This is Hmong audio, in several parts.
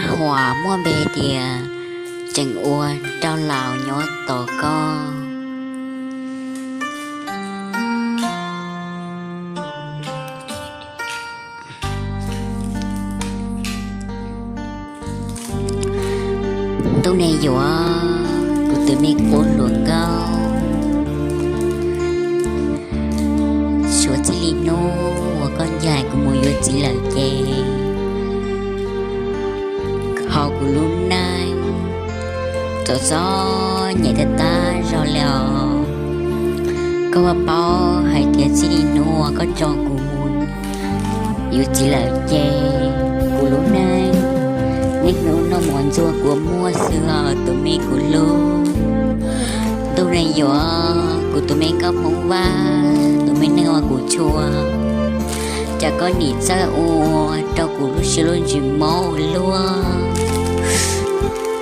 Huam muaj npe tias Tseem Ua Rau Laus Nyob Tos Koj. Ntuj neeg yuav, kuv tus me qub hluas nkauj, suav txij li hnub uas koj ncaim kuv mus yuav txiv lawm ces hauv kuv lub neej txom txom nyem tag tag zog li os. Koj puas paub hais tias txij li hnub uas koj tso kuv mus yuav txiv lawm ces kuv lub neej niaj hnub noj mov ntxuag kua muag xwb os tus me kuv hlub. Ntuj neeg yuav, kuv tus me nkauj Hmoob Vaj, tus me neeg uas kuv tshua, cas koj nim txawj ua rau kuv lub siab lub ntsws mob ua luaj.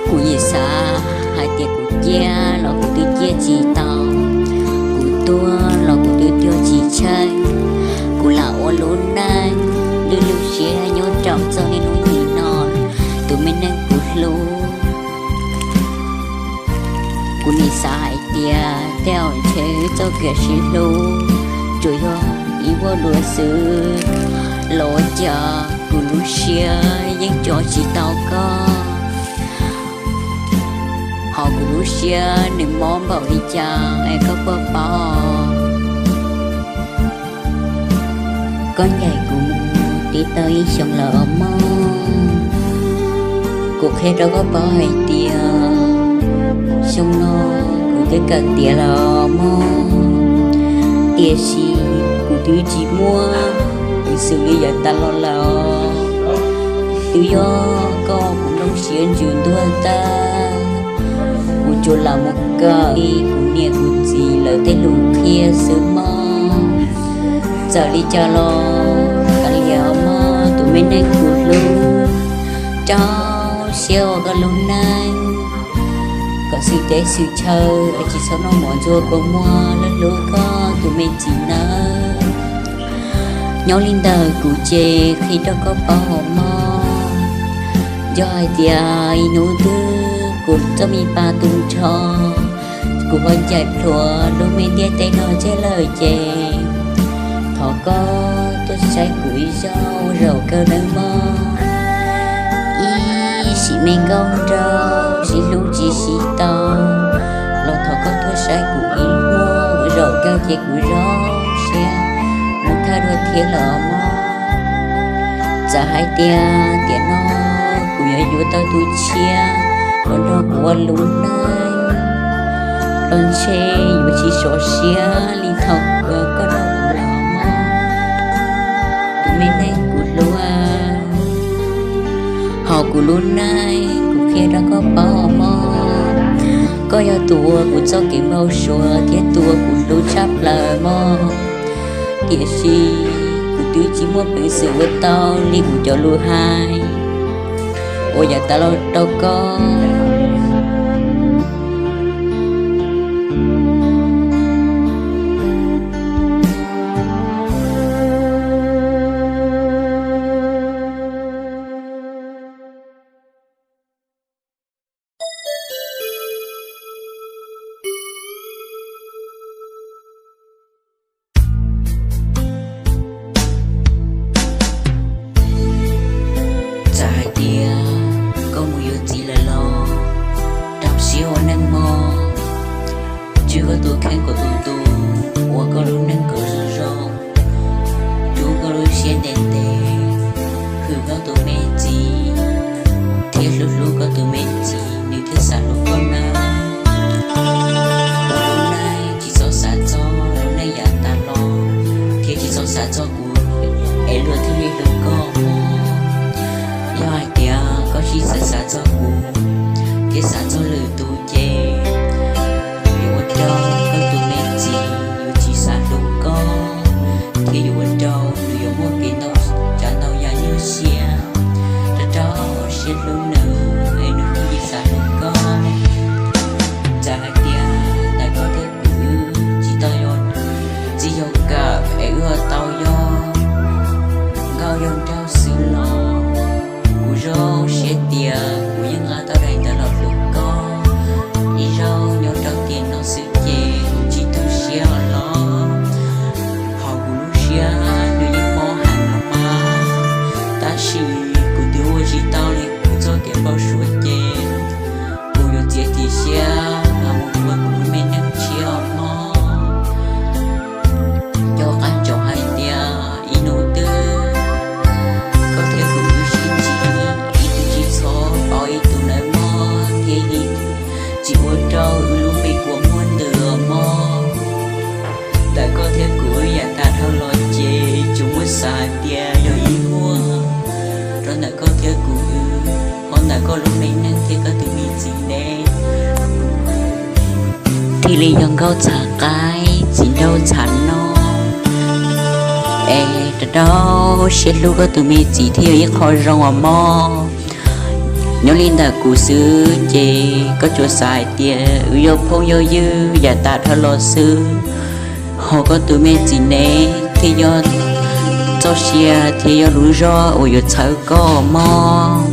Kuv nim xav hais tias kuv ciaj los kuv twb ciaj tsis tau, kuv tuag los kuv twb tuag tsis tsheej, kuv lam ua lub neej lwj lub siab nyob rau txog niaj hnub nim no, tus me neeg kuv hlub. Kuv nim xav hais tias tej zaum ntshe wb txoj kev sib hlub tsuas yog ib vuag dua xwb los ua cas kuv lub siab yeej tso tsis tau koj. Hos kuv lub siab nws mob npaum li cas es koj puas paub? Koj ncaim kuv mus tib tau ib xyoos lawm os mog. Kuv qhia rau koj paub hais tias xyoo no kuv twb kawm tiav lawm os mog, tiam sis kuv twb tsis muaj peev xwm li yav tas los lawm os. Twb yog koj kuv nplooj siab ntsws ntuag tag, kuv tsuas lam mus kawm li kuv niam kuv txiv lawv tej lus qhia xwb mog. Txawm li cas los kav liam os mog tus me neeg kuv hlub, rau siab ua koj lub neej kom xwm teb xwm chaw es tsis txhob noj mov ntxuag kua muag hlub hlub koj tus me txiv nawb. Nyob li ntawd kuv ces qhia rau koj paub os mog, yog hais tias ib hnub twg kuv txoj me pas tu nrho, kuv ho ncaim plhuav lub me ntiaj teb no tseg lawm ces thov koj tuaj saib kuv ib zaug ua zaum kawg nawb mog. Ib sim me nkauj nraug sib hlub tsis sib tau los thov koj tuaj saib kuv ib zaug ua zaum kawg ces kuv zoo siab mus thawj dua thiab los mog. Txawm hais tias tiam no kuv yuav yuav tau tus tshiab los nrog kuv ua lub neej los ntshe yuav tsis sov siab li thaum koj nrog kuv los mog tus me neeg kuv hlub. Hos kuv lub neej kuv qhia rau koj paub os mog, koj yog tus uas kuv txoj kev npau suav thiab tus uas kuv hlub tshaj plaws mog. Tiam sis kuv twb tsis muaj peev xwm ua tau li kuv cov lus hais uas yav tas los rau koj. Txawm hais tias koj mus yuav txiv lawm los rau siab ua neej mog. Tswj koj tus kheej kom tus tus, ua koj lub neej kom zoo zoo, rub koj lub siab ntev ntev, hwm koj tus me txiv thiab hlub hlub koj tus me txiv nws thiaj xav hlub koj nawb. Ua lub neej tsis txhob xav txog lub neej yav tas los, thiab tsis txhob xav txog kuv es luag thiaj li hlub koj mog. Yog hais tias koj tsis xav xav txog kuv thiab xav txog lwm tus ces yuav ua rau koj tus me txiv yuav tsis xav hlub koj, thiab yuav ua rau nws yuav muaj kev ntau tsav ntau yam nyuaj siab, rau rau siab hlub nws es nws thiaj li xav hlub koj. Txawm hais tias ntawm koj thiab kuv tsis tau yog txij yog nkawm es wb ho tau yog nkauj yog nraug xwb los kuv zoo siab tias Tab sis kuv twb ua tsis tau li kuv txoj kev npau suav ces kuv yuav txiav txim siab mus ua kuv lub me neej tshiab os mog. Nco qab ntsoov hais tias ib hnub twg koj thiab kuv wb sib ntsib, ib tug tsis txhob pauv ib tug nawb mog, thiaj li tsis ua rau wb lub me kua muag ntws os mog. Ntawm koj thiab kuv wb yav tas dhau los ces tsuas muab xav hais tias yog ib muaj, rau ntawm koj thiab kuv wb, hauv ntawm koj lub me neej thiab koj tus me txiv nev thiaj li yog nkauj txhav qaib, txiv nraug txhav noog. Es rau rau siab hlub koj tus me txiv thiaj yog ib qho zoo os mog. Nyob li ntawm kuv xwb ces koj tsuas xav hais tias wb yog phooj yog ywg yav tas dhau los xwb, ho koj tus me txiv nev thiaj yog txoj sia thiab yog lub zog uas yuav txhawb koj mog.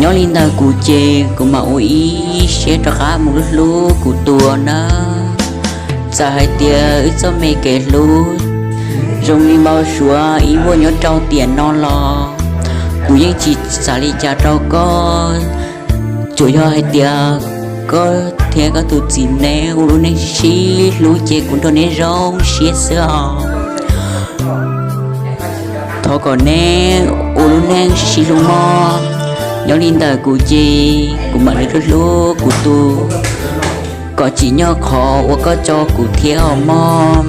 Nyob li ntawm kuv ces kuv mam ua ib siab rov qab mus hlub hlub kuv tus nawb. Txawm hais tias wb txoj me kev hlub zoo li npau suav ib vuag nyob rau tiam no los kuv yeej tsis xav li cas rau koj. Tsuas yog hais tias koj thiab koj tus txiv nev ua lub neej sib hlub ces kuv nrog neb zoo siab xwb os. Thov kom neb ua lub neej sib hlub mog. Nyob li ntawm kuv ces kuv mam li hlub hlub kuv tus, kom tsim nyog qhov uas koj tso kuv thiab os mog.